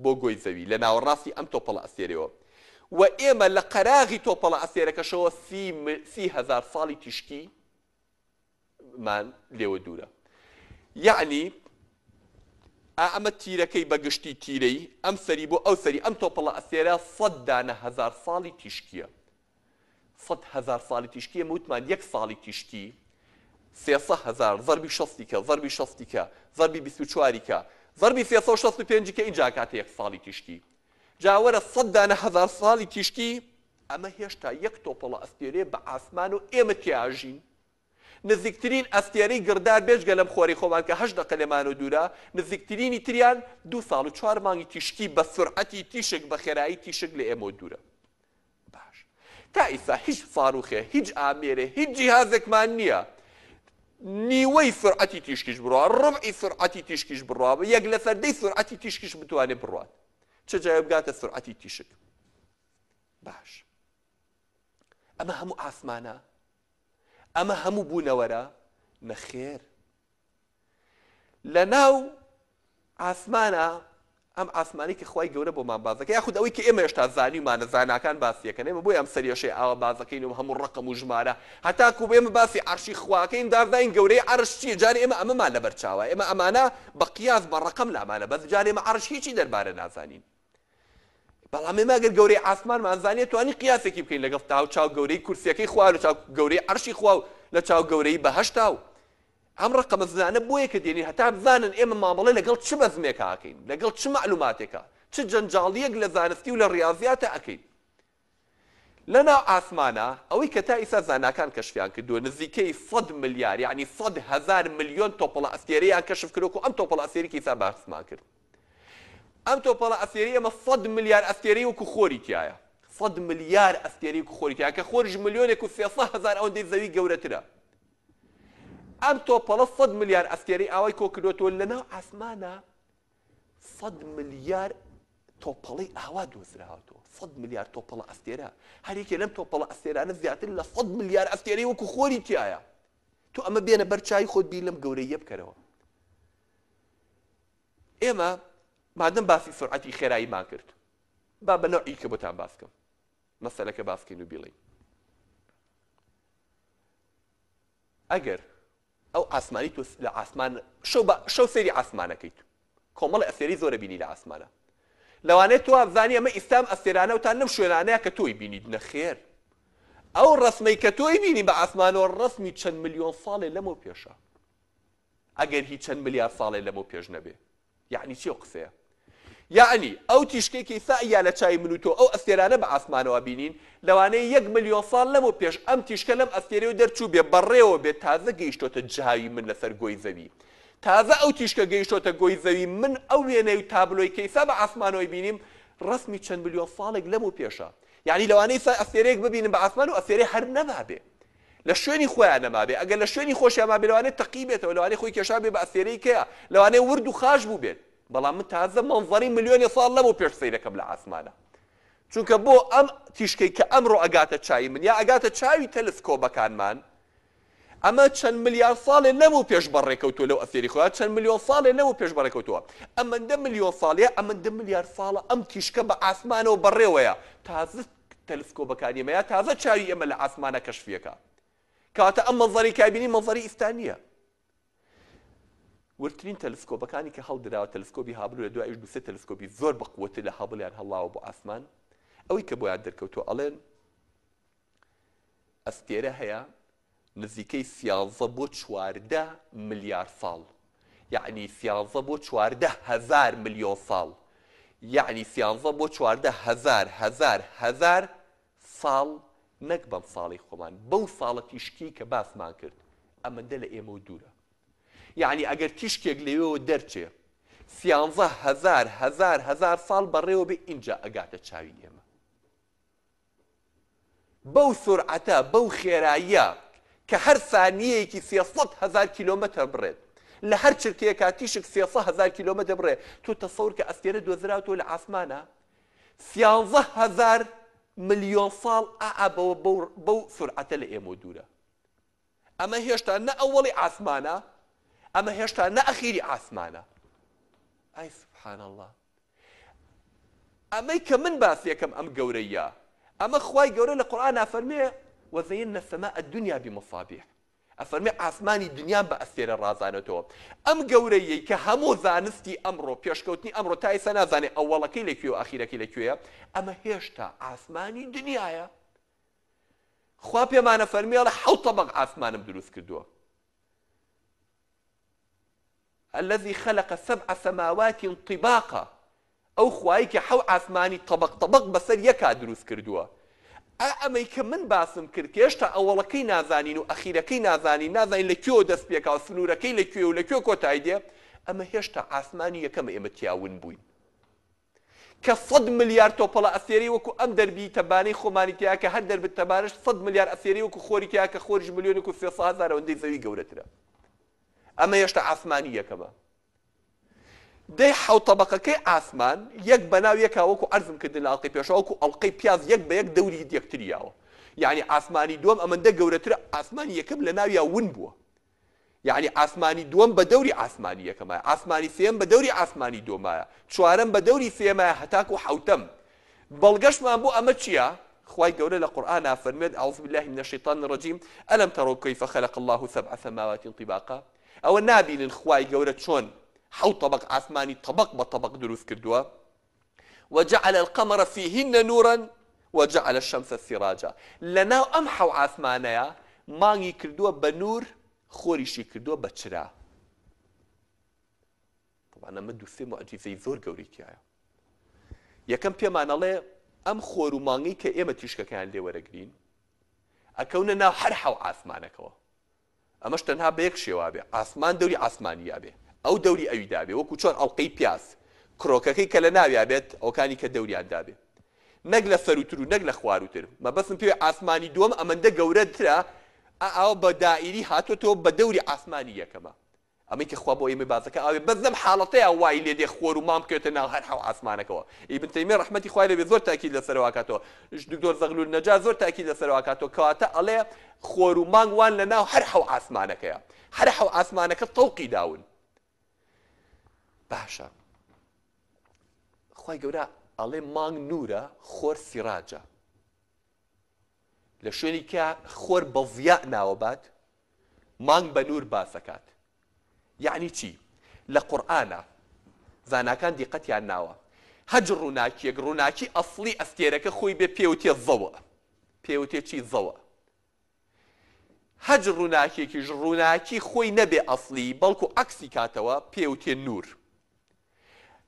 بۆ گۆی زەوی لە ناوەڕاستی ئەم تۆپەڵە ئەستێرەوە و ئێمە لە قەراغی تۆپەڵە ئەستێرەکەشەوە 30 هەزار ساڵی تیشکی مان لێوە دوورە. یەعنی ئا ئەمە تیرەکەی بە گشتی تیرەی ئەم سەری بۆ ئەو سەری ئەم تۆپەڵە ئەستێرە 100 دانە هەزار ساڵی تیشکیە. 100 هەزار ساڵی تیشکی ئێمە وتمان یەک ساڵی تیشکی 300 هەزار زەربی شەستی کە زەربی شەستی کە زەربی 24 کە زەربی 365 کە ئینجا کاتە یەک ساڵی تیشکی جا وەرە 100 دانە هەزار ساڵی تیشکی. ئەمە هێشتا یەک تۆپەڵە ئەستێرەیە بە ئاسمان و ئێمە تیاژین. نزیکترین ئەستێرەی گڕدار بێجگە لەم خۆرەی خۆمان کە هەشت دەقە لێمانەوە دوورە، نزیکترینی تریان دوو ساڵ و چوار مانگی تیشکی بە سورعەتی تیشک بە خێرایی تیشک لە ئێمەوە دوورە. باش تا ئیستا هیچ ساروخێ، هیچ ئامێرێ، هیچ جیهازێکمان نییە نیوەی سورعەتی تیشکیش بڕوا، ڕوبعی سورعەتی تیشکیش بڕوا، یەک لەسەر دەی سورعەتی تیشکیش بتوانێ بڕوات. چ جایە بگاتە سورعەتی تیشک. باش ئەمە هەموو ئاسمانە؟ ئەمە هەموو بوونەوەرە؟ نەخێر. لە ناو ئاسمانە ئەم ئاسمانی کە خوای گەورە بۆمان بازەکە یاخود ئەوەی کە ئێمە هێشتا زانیومانە زاناکان باسیەکەن ئێمە بۆی ئەم سەرێشەی ئاوا بازەکەین و هەموو ڕقم و ژمارە هەتاکو ئێمە باسی عەرشی خواکەین دازانین گەورەی عەرش چییە جارێ ئێمە ئەمەمان لەبەر چاوە ئێمە ئەمانە بە قیاس بە ڕقم لامانە بەس جارێ ئێمە عەرش هیچی دەربارە نازانین بەڵام ئێمە ئەگەر گەورەی عاسمانمان زانیە توانی قیاسێکی بکەین لەگەڵ تاو چاو گەورەی کورسیەکەی خوا لە چاو گەورەی عەرشی خوا و لە چاو گەورەی بەهەشتا و ئەم ڕقەمە زانە بۆیە کە دێنین هەتا بزانن ئێمە مامەڵە لەگەڵ چ بەزمێکا ئەکەین لەگەڵ چ مەعلوماتێکا چ جەنجاڵیەک لە زانستی و لە ڕیاضیاتە ئەکەین لەناو ئاسمانا ئەوەی کە تا ئیستا زاناکان کەشفیان کردووە نزیکەی سەد ملیار یانی 100,000 ملیۆن تۆپەڵە ئەستێرەیان کەشف کردووە ئەم تۆپەڵە ئەستێرەی کە ئیستا باسمان کرد ئەم تۆپەڵە ئەستێرەی ئێمە سەد ملیار ئەستێرەی وەکو خۆری تیایە سەد ملیار ئەستێرەی وەکو خۆری تیایە کە خۆریش ملیۆنێک و 300 هەزار ئەوەندەی زەوی گەورەترە ئەم تۆپەڵە سەد ملیار ئەستێرەی ئاوای کۆکردوەتەوە لەناو ئاسمانە سەد ملیار تۆپەڵەی ئاوا دۆزراوەتەوە سەد ملیار تۆپەڵە ئەستێرە هەر یەکێ لەم تۆپەڵە ئەستێرانە زیاتر لە سەد ملیار ئەستێرەی وەکو خۆری تیایە تۆ ئەمە بێنە بەر چاوی خۆت بیر لەم گەورەیە بکەرەوە ئێمە مادەم باسی سرعەتی خێراییمان کرد با بە نەوعی کە بۆتان باس کەم مەسەلەکە باس کەین و بیڵێین ئەگەر ئەو ئاسمانی تۆ لە ئاسمان شەو بە شەو سەیری ئاسمانەکەیت کۆمەڵی ئەستێرەی زۆرە بینی لە ئاسمانە لەوانەیە تۆ وابزانی ئەمە ئیستا ئەم ئەستێرانە و تا لەم شوێنانەیە کە تۆی بینیت نەخێر ئەو ڕەسمەی کە تۆی بینی بە ئاسمانەوە ڕەسمی چەند ملیۆن ساڵێ لەمەو پێشە ئەگەر هی چەند ملیار ساڵێ لەمەو پێش نەبێ یەعنی چی ئەو قسەیە؟ یەعنی ئەو تیشکەی کە ئیستا ئەیا لە چاوی من و تۆ ئەو ئەستێرانە بە ئاسمانەوە بینین لەوانەیە یەک ملیۆن ساڵ لەمەو پێش ئەم تیشکە لەم ئەستێرەیەوە دەرچووبێ بەڕێوە بێت تازە گەیشتۆتە جاوی من لەسەر گۆی زەوی تازە ئەو تیشکە گەیشتۆتە گۆی زەوی من ئەو وێنەی و تابلۆی کە ئیستا بە ئاسمانەوەی بینیم ڕەسمی چەند ملیۆن ساڵێک لەمەو پێشە یەعنی لەوانەیە ئیستا ئەستێرەیەک ببینم بە ئاسمان و ئەستێرەی هەر نەمابێ لە شوێنی خۆیان نەمابێ، ئەگەر لە شوێنی خۆشیان مابێ لەوانەیە تەقیبێتەوە، لەوانەیە خۆی کێشابێ بە ئەستێرەی کەیا، لەوانەیە ورد و خاش بووبێت، بەڵام من تازە مەنزەری ملیۆنێ ساڵ لەمەو پێش سەیرەکەم لە ئاسمانا. چونکە بۆ ئەم تیشکەی کە ئەمڕۆ ئەگاتە چاوی من یا ئەگاتە چاوی تەلسکۆبەکانمان، ئەمە چەند ملیار ساڵێ لەمەو پێش بەڕێکەوتووە لەو ئەستێرەی خۆیان، چەند ملیۆن ساڵێ لەمەو پێش بەڕێکەوتووە. ئەمەندە ملیۆن ساڵ یا ئەمەندە ملیار ساڵە ئەم تیشکە بە ئاسمانەوە بەڕێوەیە، تازە تەلسکۆبەکانی ئێمە یا تازە چاوی ئێمە لە ئاسمانە کەشفیەکە کەواتە ئەم مەنزەرەی کە بینی مەنزەری ئیستا نییە وردترین تەلسکۆبەکانی کە هەڵدراوە تەلسکۆبی هابل و لە دوایش دوسێ تەلسکۆبی زۆر بە قوتر لە هابڵیان هەڵاوە بۆ ئاسمان ئەوەی کە بۆیان دەرکەوتووە ئەڵێن ئەستێرە هەیە نزیکەی سیانزە بۆ 14 ملیار ساڵ یەعنی سیانزە بۆ 14 هەزار ملیۆن ساڵ یەعنی سیانزە بۆ 14 هەزار هەزار هەزار ساڵ نەک بەم ساڵەی خۆمان بەو ساڵە تیشکی کە باسمان کرد ئەمەندە لە ئێمەوە دوورە یەعنی ئەگەر تیشکێک لەوێوە دەرچێ 13 هەزار هەزار هەزار ساڵ بەڕێوە بێ ئینجا ئەگاتە چاوی ئێمە بەو سورعەتە، بەو خێراییە کە هەر سانییەیەکی 300 هەزار کیلۆمەتر بڕێت، لە هەر چرکەیەکا تیشک 300 هەزار کیلۆمەتر بڕێ، تۆ تەسەور کە ئەستێرە دۆزراوتەوە لە عاسمانا 13 هەزار ملیۆن ساڵ ئا بەوە بەو بەو سورعەتە لە ئێمەوە دوورە. ئەمە هێشتا نە ئەوەڵی عاسمانە، ئەمە هێشتا نە ئەخیری عاسمانە. ئای سبحان اللە. ئەمەی کە من باسی ئەکەم ئەم گەورەییە ئەمە خوای گەورە لە قورئانا فەرمێ وزینا السماء الدنیا بمصابیح ئەفەرمێ ئاسمانی دنیام بە ئەستێرە ڕازانێتەوە ئەم گەورەییەی کە هەموو زانستی ئەمڕۆ پێشکەوتنی ئەمڕۆ تا ئێستا نازانێ ئەوەڵەکەی لە کوێ و ئاخیرەکەی لە کوێیە ئەمە هێشتا ئاسمانی دنیایە خوا پێمانە فەرمێ ئەڵێ حەوت تەبەق ئاسمانم دروست کردووە الذی خلق سبع سماوات طباقا، ئەو خوایەی کە حەو ئاسمانی تەبەق تەبەق بەسەر یەکا دروست کردووە. ئا ئەمەی کە من باسم کرد کە هێشتا ئەوەڵەکەی نازانین و ئەخیرەکەی نازانین، نازانین لە کوێوە دەست پێکا و سنوورەکەی لە کوێیە و لە کوێ کۆتایی دێ، ئەمە هێشتا ئاسمانی یەکەمە ئێمە تیا ون بووین. کە سەد ملیار تۆپەڵە ئەستێرەی وەکو ئەم دەربی تەبانەی خۆمانی تیایە کە هەر دەرب تەبانەش سەد ملیار ئەستێرەی وەکو خۆری تیایە کە خۆریش ملیۆنێک و سێ هەزار ئەوەندەی زەوی گەورەترە. ئەمە هێشتا ئاسمانی یەکەمە. دەی حەوت تەبەقەکەی ئاسمان یەک بەناو یەکا وەکو عەرزم کردن لە ئەڵقەی پێشەوە وەکو ئەڵقەی پیاز یەک بە یەک دەوری یەکتری یاوە یەعنی ئاسمانی دووەم ئەمەندە گەورەترە ئاسمانی یەکەم لە ناویا ون بووە یەعنی ئاسمانی دووەم بە دەوری ئاسمانی یەکەمایە ئاسمانی سێیەم بە دەوری ئاسمانی دووەمایە چوارەم بە دەوری سێیەمایە هەتاکو حەوتەم بەڵگەشمان بۆ ئەمە چییە؟ خوای گەورە لە قورئانا فەرموێت اعوذ باللە من الشیطان الرجیم الم تروا کیف خلق اللە سبع سماوات طباقا ئەوە نابینن خوای گەورە چۆن حەوت تەبەق ئاسمانی تەبەق بە تەبەق دروست کردووە وجعل القمر فیهن نورا وجعل الشمس سراجا لەناو ئەم حەو ئاسمانەیە مانگی کردووە بە نور خۆریشی کردووە بە چرا طبعا ئەمە دوو سێ معجیزەی زۆر گەورەی تیایە یەکەم پێمان ئەڵێ ئەم خۆر و مانگەی کە ئێمە تیشکەکەیان لێ وەرەگرین ئەکەونە ناو هەر حەو ئاسمانەکەوە ئەمەش تەنها بە یەک شێوە بێ، ئاسمان دەوری ئاسمانی یابێ، ئەو دەوری ئەوی دابێ، وەکو چۆن ئەڵقەی پیاز، کرۆکەکەی کە لە ناویا بێت، ئەوکانی کە دەوریان دابێ. نەک لە سەرووتر و نەک لە خوارووتر. مەبەستم پێی ئاسمانی دووەم ئەمەندە گەورەترە، ئا ئاوا بە دائیری هاتۆتەوە بە دەوری ئاسمانی یەکەمە. ئەمەی کە خوا بۆ ئێمەی باسەکە ئاوێ بەس لەم حاڵەتەیا وای لێ دێ خۆر و مانگ بکەوێتە ناو هەر حەو ئاسمانەکەوە ئیبن تەیمیە ڕەحمەتی خوای لێ بێ زۆر تاکید لەسەرەوە ئەکاتەوە دکتۆر زەغلول نەجار زۆر تاکید لەسەرەوە ئەکاتەوە کەواتە ئەڵێ خۆر و مانگ وان لە ناو هەر حەو ئاسمانەکەیە هەر حەو ئاسمانەکە تەوقی داون باشە خوای گەورە ئەڵێ مانگ نورە خۆر سیراجە لە شوێنی کە خۆر بە ضیاء ناوەبات مانگ بە نور باس ئەکات یەعنی چی؟ لە قورئانا زاناکان دیقەتیان ناوە هەج ڕووناکیەک ڕووناکی ئەسڵی ئەستێرەکە خۆی بێ پێوتێ ضوء پێوتێ چی ضوء هەج ڕووناکیەکیش ڕووناکی خۆی نەبێ ئەسڵی بەڵکو عەکسی کاتەوە پێوتێ نور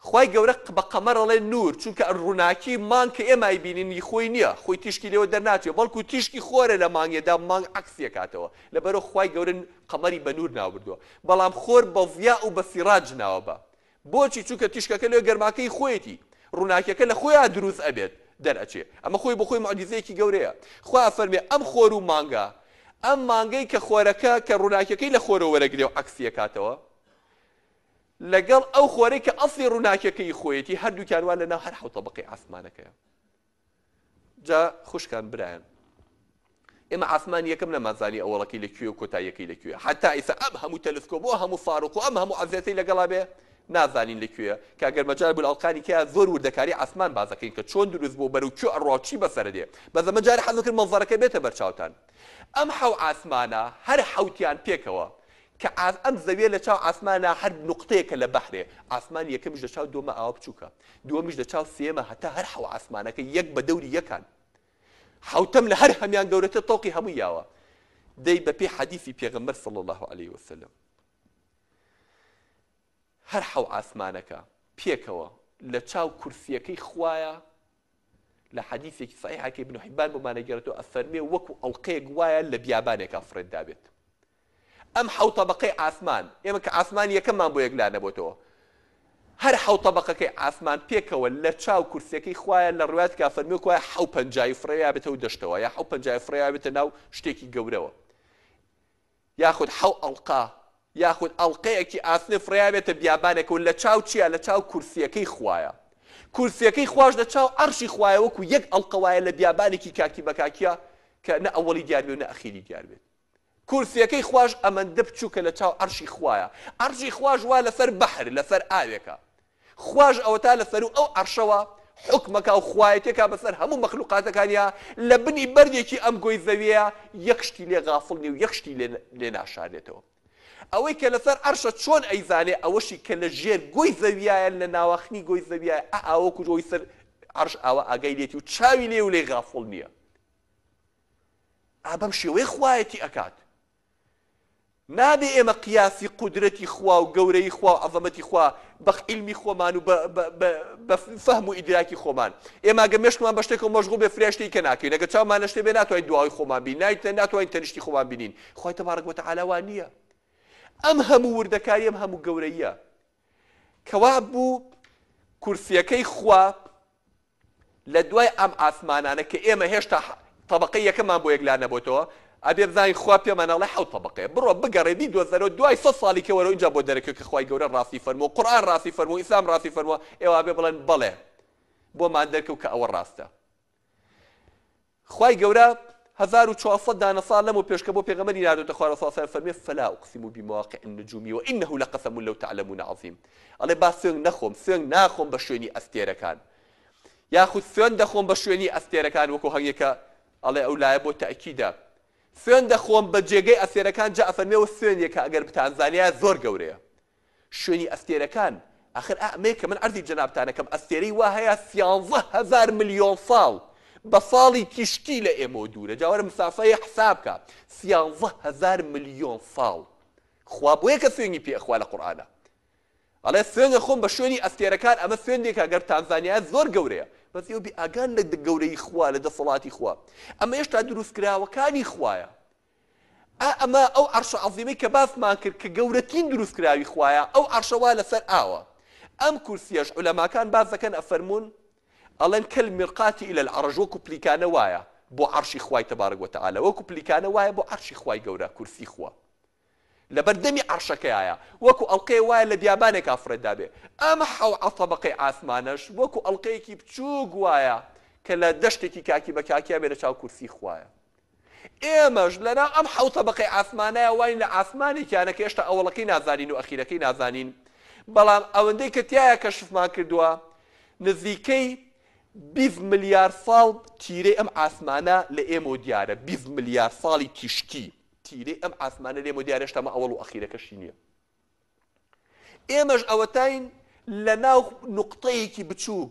خوای گەورە بە قەمەر ئەڵێ نور چونکە ڕووناکی مانگ کە ئێمە ئەیبینین ی خۆی نیە خۆی تیشکی لێوە دەرناچێ بەڵکو تیشکی خۆرە لە مانگێدا مانگ عەکسی ئەکاتەوە لەبەرئەوە خوای گەورە قەمەری بە نور ناوبردووە بەڵام خۆر بە ضیاء و بە سراج ناوەبا بۆچی چونکە تیشکەکە لێ گەرماکەی خۆیەتی ڕووناکیەکە لە خۆیا دروست ئەبێت دەرئەچێ ئەمە خۆی بۆ خۆی موعجیزەیەکی گەورەیە خوا ئەفەرمێ ئەم خۆر و مانگە ئەم مانگەی کە خۆرەکە کە ڕووناکیەکەی لە خۆرەوە وەرەگرێ و عەکسی ئەکاتەوە لەگەڵ ئەو خۆرەی کە ئەسڵی ڕووناکیەکەی خۆیەتی هەردووکیان وا لەناو هەر حەوت تەبەقەی ئاسمانەکەیە جا خوشکان برایان ئێمە ئاسمانی یەکەم نەمانزانی ئەوەڵەکەی لە کوێ و کۆتاییەکەی لە کوێ حتا ئیسا ئەم هەموو تەلسکۆپ و هەموو فاروق و ئەم هەموو عەزێتەی لەگەڵا بێ نازانین لە کوێیە کە ئەگەر مەجال بوو لە ئەڵقانی کەیا زۆر وردەکاری ئاسمان بازەکەین کە چۆن دروست بوو بەرەو کوێ ئەڕوا و چی بەسەرە دێ بەس ئەمە جارێ حەزم کرد مەنزەرەکە بێتە بەرچاوتان ئەم حەو ئاسمانە هەر حەوتیان پێکەوە کە ئەم زەویە لە چاو ئاسمانا هەر نوقتەیەکە لە بەحرێ، ئاسمانی یەکەمیش لە چاو دووەما ئاوا بچووکە، دووەمیش لە چاو سێیەما هەتا هەر حەو ئاسمانەکە یەک بە دەوری یەکان. حەوتەم لە هەر هەمیان گەورەتر تەوقی هەمووی یاوە. دەی بە پێی حەدیسی پێغەمبەر صلی اللە علیە وسلم هەر حەو ئاسمانەکە پێکەوە لە چاو کورسیەکەی خوایە لە حەدیسێکی صحیحا کە ابن حبان بۆمان ئەگێڕێتەوە ئەفەرموێ وەکو ئەڵقەیەک وایە لە بیابانێکا فڕێدرابێت ئەم حەو تەبەقەی ئاسمان ئێمە کە ئاسمانی یەکەممان بۆ یەکلا نەبۆتەوە هەر حەو تەبەقەکەی ئاسمان پێکەوە لە چاو کورسیەکەی خوایە لە ڕوایەتێکا فەرموێ کوایە حەو پەنجای فڕێیابێتەوە دەشتەوە یا حەو پەنجای فڕێیابێتە ناو شتێکی گەورەوە یاخود حەو ئەڵقە یاخود ئەڵقەیەکی ئاسنێ فڕێیابێتە بیابانێکەوە لە چاو چیا لە چاو کورسیەکەی خوایە کورسیەکەی خواش لە چاو عەرشی خوایە وەکو یەک ئەڵقە وایە لە بیابانێکی کاکی بەکاکیە کە نە ئەوەڵی دیار بێ و نە ئەخیری دیار بێت کورسیەکەی خواش ئەمەندە بچوکە لە چاو عەرشی خوایە عەرشی خواش وا لەسەر بەحر لەسەر ئاوێکە خواش ئەوەتا لە سەروو ئەو عەرشەوە حوکمەکا و خوایەتیەکا بەسەر هەموو مەخلوقاتەکانیا لە بنی بەردێکی ئەم گۆی زەویەیا یەک شتی لێ غافڵ نیە و یەک شتی لێ لێ ناشارێتەوە ئەوەی کە لەسەر عەرشە چۆن ئەیزانێ ئەوەشی کە لە ژێر گۆی زەویایە لە ناواخنی گۆی زەویایە ئا ئاوەکو ئەوی سەر عەرش ئاوا ئاگای لێتی و چاوی لێ و لێی غافڵ نیە ئا بەم شێوەیە خوایەتی ئەکات. نابێ ئێمە قیاسی قودرەتی خوا و گەورەیی خوا و عەزەمەتی خوا بە عیلمی خۆمان و بە فەهم و ئیدراکی خۆمان. ئێمە ئەگەر مێشکمان بە شتێکەوە مەشغوڵ بێ فریای شتێکی کە ناکەوین. ئەگەر چاومان لە شتێ بێ ناتوانین دواوەی خۆمان بینین، ناتوانین تەنیشتی خۆمان بینین. خوای تەبارەک وتەعالا وا نییە. ئەم هەموو وردەکارییە، ئەم هەموو گەورەییە کەوا بوو کورسییەکەی خوا لە دوای ئەم ئاسمانانە کە ئێمە هێشتا تەبەقەی یەکەمان بۆ یەکلا نەبۆتەوە، ئەبێ بزانین خوا پێمان ئەڵێ حەوت تەبەقەیە، بڕۆ بگەڕێ بیدۆزەرەوە دوای سەد ساڵی کە وەرەوە ئینجا بۆ دەرەکەوێ کە خوای گەورە ڕاستی فەرمووە، قورئان ڕاستی فەرمووە، ئیسلام ڕاستی فەرمووە، ئێوە ئەبێ بڵێن بەڵێ بۆمان دەرکەوت کە ئەوە ڕاستە. خوای گەورە 1400 دانە ساڵ لەمەو پێش کە بۆ پێغەمبەری ناردۆتە خوارەوە صلی اللە علیه فەرمی فلا اقسم بمواقع النجوم وانه لقسم لو تعلمون عظیم ئەڵێ با سوێنگ نەخۆم سوێنگ ناخۆم بە شوێنی ئەستێرەکان یاخود سوێن دەخۆم بە شوێنی ئەستێرەکان وەکو هەنگێکە ئەڵێ ئەو لایە بۆ تەئکیدە سوێن دەخۆم بە جێگەی ئەستێرەکان جا ئەفەرمێ سوێنێکە ئەگەر بتانزانیایە زۆر گەورەیە شوێنی ئەستێرەکان، ئاخر ئا ئەمەیە کە من عەرزی جەنابتان ئەکەم، ئەستێرەی وا هەیە سیانزە هەزار ملیۆن ساڵ بە ساڵی تیشکی لە ئێمەوە دوورە، جا وەرە مسافەیە حساب کە، 13000 ملیۆن ساڵ. خوا بۆیە کە سوێنگی پێ ئەخوا لە قورئانا. ئەڵێ سوێند ئەخۆم بە شوێنی ئەستێرەکان، ئەمە سوێندێکە گەر بتانزانیایە زۆر گەورەیە. بەس ئێوە بێ ئاگان لە گەورەیی خوا، لە دەسەڵاتی خوا. ئەمە هێشتا دروستکراوەکانی خوایە. ئا ئەمە ئەو عەرشە عەزیمەی کە باسمان کرد کە گەورەترین دروستکراوی خوایە، ئەو عەرشە وا لەسەر ئاوە. ئەم کورسیەش عولەماکان باس دەکەن ئەفەرموون ئەڵێن کالمرقاة الی العرش وەکو پلیکانە وایە بۆ عەرشی خوای تبارک وتعالی وەکو پلیکانە وایە بۆ عەرشی خوای گەورە کورسی خوا لەبەر دەمی عەرشەکەیایە وەکو ئەڵقەیە وایە لە بیابانێکا فڕێدابێ ئەم حەوعە تەبەقەی عاسمانەش وەکو ئەڵقەیەکی بچووک وایە کە لە دەشتێکی کاکی بە کاکیا بێ لە چاو کورسی خوایە. ئێمەش لەناو ئەم حەوت تەبەقەی ئاسمانایە واین لە ئاسمانێکیانە کە هێشتا ئەوەڵەکەی نازانین و ئەخیرەکەی نازانین، بەڵام ئەوەندەی کە تیایا کەشفمان کردووە نزیکەی 20 ملیار ساڵ تیرەی ئەم ئاسمانە لە ئێمەوە دیارە، 20 ملیار ساڵی تیشکی تیرەی ئەم ئاسمانە لە ئێمەوە دیارە هێشتا ئەمە ئەوەڵ و ئەخیرەکەشی نییە. ئێمەش ئەوەتاین لە ناو نوقتەیەکی بچووک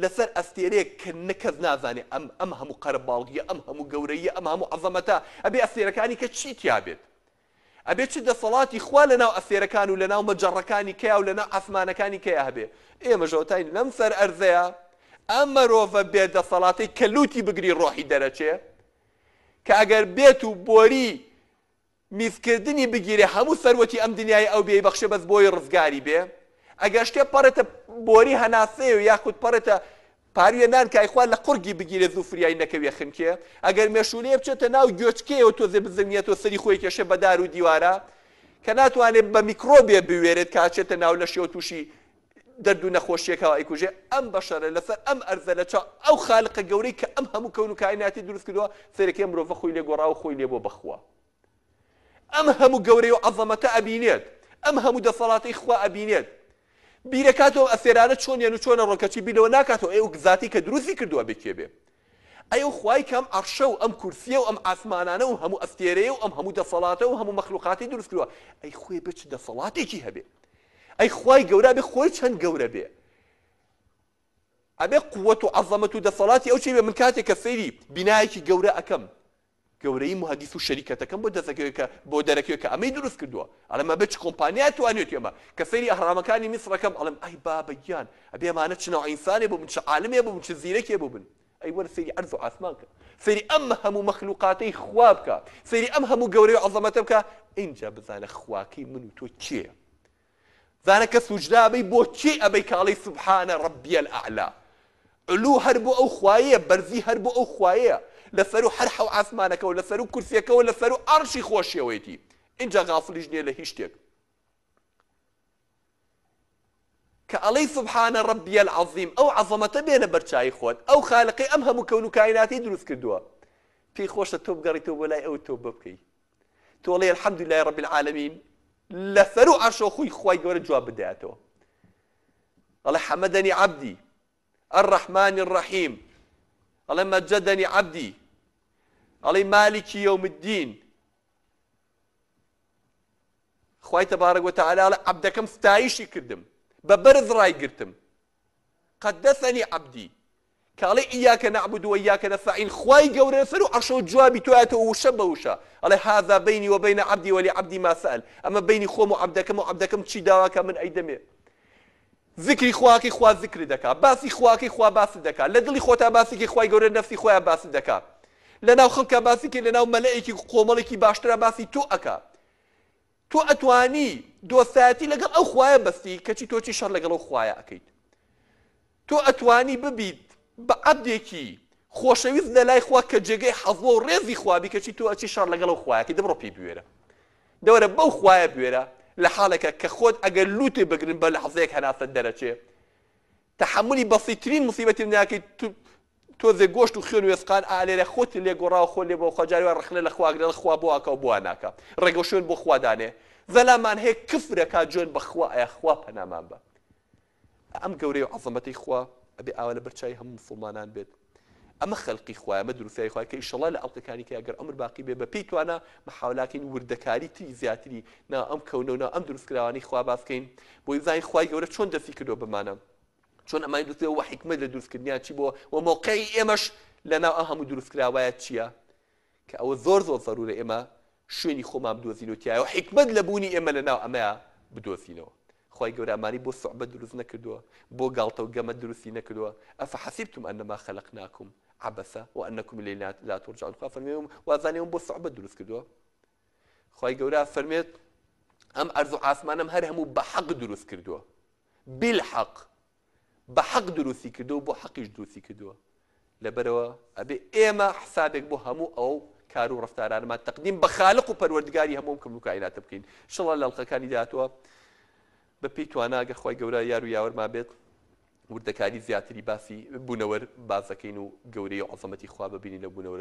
لەسەر ئەستێرەیەک کە نە کەس نازانێ ئەم ئەم هەموو قەرەباڵغیە ئەم هەموو گەورەییە ئەم هەموو عەزەمەتە ئەبێ ئەستێرەکانی کە چی تیا بێت ئەبێ چ دەسەڵاتی خوا لە ناو ئەستێرەکان و لە ناو مەجەڕەکانی کەیا و لە ناو عاسمانەکانی کەیا هەبێ ئێمەش ئەوەتاین لەم سەر ئەرزەیە ئەم مەرۆڤە بێ دەسەڵاتەی کە لوتی بگری ڕۆحی دەرەچێ کە ئەگەر بێت و بۆری میزکردنی بگیرێ هەموو سەروەتی ئەم دنیای ئەو بێی بەخشێ بەس بۆی ڕزگاری بێ ئەگەر شتێ پەڕێتە بۆری هەناسەیە و یاخود پەڕێتە پارویە نان کایخوا لە قوڕگی بگیرێ زوو فریای نەکەویە خنکێ ئەگەر مێشولەیە بچێتە ناو گوێچکەیەوە تۆزێ بزنگێتەوە سەری خۆی کێشێ بە دار و دیوارە کە ناتوانێت بە میکرۆبێ بوێرێت کاچێتە ناو لەشیەوە تووشی دەرد و نەخۆشیەکەوە ئەیکوژێ ئەم بەشەرە لەسەر ئەم ئەرزە لە چاو ئەو خالقە گەورەی کە ئەم هەموو کەون و کائیناتی دروست کردووە سەیرەکەی ئەم مرۆڤە خۆی لێ گۆڕاوە خۆی لێ بووە بەخوا ئەم هەموو گەورەی و عەزەمەتە ئەبینێت ئەم هەموو دەسەڵاتەی خوا ئەبینێت بیرەکاتەوە ئەسێرانە چۆنیان و چۆنە ڕۆن کەچی بیر لەوە ناکاتەوە ئەی ئەو زاتی کە دروستی کردووە بێ کێ بێ ئەی ئەو خوای کە ئەم عەرشە و ئەم کورسیە و ئەم ئاسمانانە و هەموو ئەستێرەیە و ئەم هەموو دەسەڵاتە و هەموو مەخلوقاتی دروست کردووە ئەی خۆی بێ چ دەسەڵاتێکی هەبێ ئەی خوای گەورە ئەبێ خۆی چەند گەورە بێ ئەبێ قوت و عەزەمەت و دەسەڵاتی ئەو چی بێ من کاتێک کە سەیری بینایەکی گەورە ئەکەم گەورەی موهەندیس و شەریکەتەکەم بۆ دەستەکەوێت کە بۆ دەرەکەوێت کە ئەمەی دروست کردووە ئەڵێم ئەبێ چ کۆمپانیا توانیوێتی ئەمە کە سەیری ئەهرامەکانی میسرەکەم ئەڵێم ئەی بابە گیان ئەبێ ئەمانە چ ناو ئینسانێ بووبن چ عالمێ بووبن چ زیرەکێ بووبن ئەی وەرە سەیری عەرز و عاسمان کە سەیری ئەم هەموو مەخلوقاتەی خوا بکە سەیری ئەم هەموو گەورەی و عەزەمەتە بکە ئینجا بزانە خواکەی من و تۆ کێیە زانە کە سوجدە ئەبەی بۆ کێ ئەبەی کە ئەڵێی سبحان ربی الاعلی علو هەر بۆ ئەو خوایەیە بەرزی هەر بۆ ئەو خوایەیە لەسەرو هەر حەو عاسمانەکەوە لەسەرو کورسیەکەوە لەسەرو عەرشی خۆشیەوەیەتی ئینجا غافڵیش نییە لە هیچ شتێک کە ئەڵێی سبحان ربی العظیم ئەو عەزەمەتە بێنە بەرچوی خۆت ئەو خالقەی ئەم هەموو کەون و کایناتی دروست کردووە پێی خۆشە تۆ بگەڕیتەوە بۆ لای ئەو تۆبە بکەی تۆ ئەڵێی الحمدللە رب العالمین لەسەرو عەرشەوە خۆی خوای گەورە جواب بداتەوە ئەڵێ حەمەدەنی عەبدی الرحمن الرحیم ئەڵێ مەجەدەنی عەبدی ئەڵێ مالکی یوم الدین خوای تبارک وتعالی ئەڵێ عەبدەکەم ستایشی کردم بە بەرز ڕایگرتم قدسنی عەبدی. کە ئەڵێی ایاک نعبد و ایاک نستعین خوای گەورە لەسەر و عەرشەوە جوابی تۆ ئەیاتەوە وشە بە وشە ئەڵێ هذا بینی و بین عبدی ولعبدی ما سأل ئەمە بینی خۆم و عەبدەکەم و عەبدەکەم چی داوا کا من ئەیدەمێ زکری خواکەی خوا زکرت دەکا باسی خواکەی خوا باست دەکا لە دڵی خۆتا باسی کەی خوای گەورە نەفسی خۆیان باست دەکا لەناو خەڵکا باسی کەی لەناو مەلەئێکی کۆمەڵێکی باشترا باسی تۆ ئەکا تۆ ئەتوانی دۆستایەتی لەگەڵ ئەو خوایە بەستی کەچی تۆ چی شەڕ لەگەڵ ئەو خوایە ئەکەیت تۆ ئەتوانی ببیت بە عەبدێکی خۆشەویست لە لای خوا کە جێگەی حەزوە و ڕێزی خوا بی کەچی تۆ ئەچی شەڕ لەگەڵ ئەو خوایەکەی دەبڕۆ پێی بوێرە دەوەرە بەو خوایە بوێرە لە حاڵێکە کە خۆت ئەگەر لوتێ بگرن بە لەحزەیەک هەناسەت دەرەچێ تەحەمولی بەسیترین موسیبەتی ناکەیت تۆزێ گۆشت و خوێن و ئێسقان ئا لێرە خۆت لێ گۆڕاوە خۆت لێ بۆ خوا جاری وا ڕەخنە لە خوا ئەگرێ ئەڵێ خوا بۆ ئاکا و بۆ وا ناکا ڕێگە و شوێن بۆ خوا دانێ زەلامان هەیە کفر ئەکا جوێن بە خوا ئەیا خوا پەنامان بە ئەم گەورەی و عەزەمەتەی خوا ئەبێ ئاوا لەبەر چاوی هەموو موسڵمانان بێت ئەمە خەلقی خوایە ئەمە دروستکراوی خوایە کە ئیشەڵا لە ئەڵقەکانی کە ئەگەر عومر باقی بێ بە پێی توانا محاولاکەین وردەکاری تری زیاتری ناو ئەم کەونە و ناو ئەم دروستکراوانەی خوا باس کەین بۆی بزانین خوای گەورە چۆن دەستی کردووە بەمانە چۆن ئەمانی دروست کردووە وە حیکمەت لە دروستکردنیان چی بووە وە مەوقعی ئێمەش لە ناو ئەم هەموو دروستکراوایە چییە کە ئەوە زۆر زۆر زەرورە ئێمە شوێنی خۆمان بدۆزینەوە تیایا و حیکمەت لە بوونی ئێمە لە ناو ئەمەیا بدۆزینەوە. خوای گەورە ئەمانی بۆ سوعبەت دروست نەکردووە، بۆ گاڵتە و گەمە دروستی نەکردووە، افحسبتم انما خلقناکم عبثا وانکم الینا لا ترجعون خوا فەرمی وازانێ ئێوەم بۆ سوعبەت دروست کردووە؟ خوای گەورە فەرمێت ئەم ئەرز و عاسمانەم هەر هەموو بە حەق دروست کردووە بالحق بە حەق دروستی کردووە و بۆ حەقیش دروستی کردووە لەبەرئەوە ئەبێ ئێمە حسابێک بۆ هەموو ئەو کار و ڕەفتارانەمان تەقدیم بە خالق و پەروەردگاری هەموو ئەم کەون و کائیناتە بکەین ئیشەڵا لە ئەڵقەکانی داهاتووە بە پێی توانا گەر خوای گەورە یار و یاوەرمان بێت وردەکاری زیاتری باسی بوونەوەر باس دەکەین و گەورەی و عەزەمەتی خوا ببینین لەو بوونەوەرە.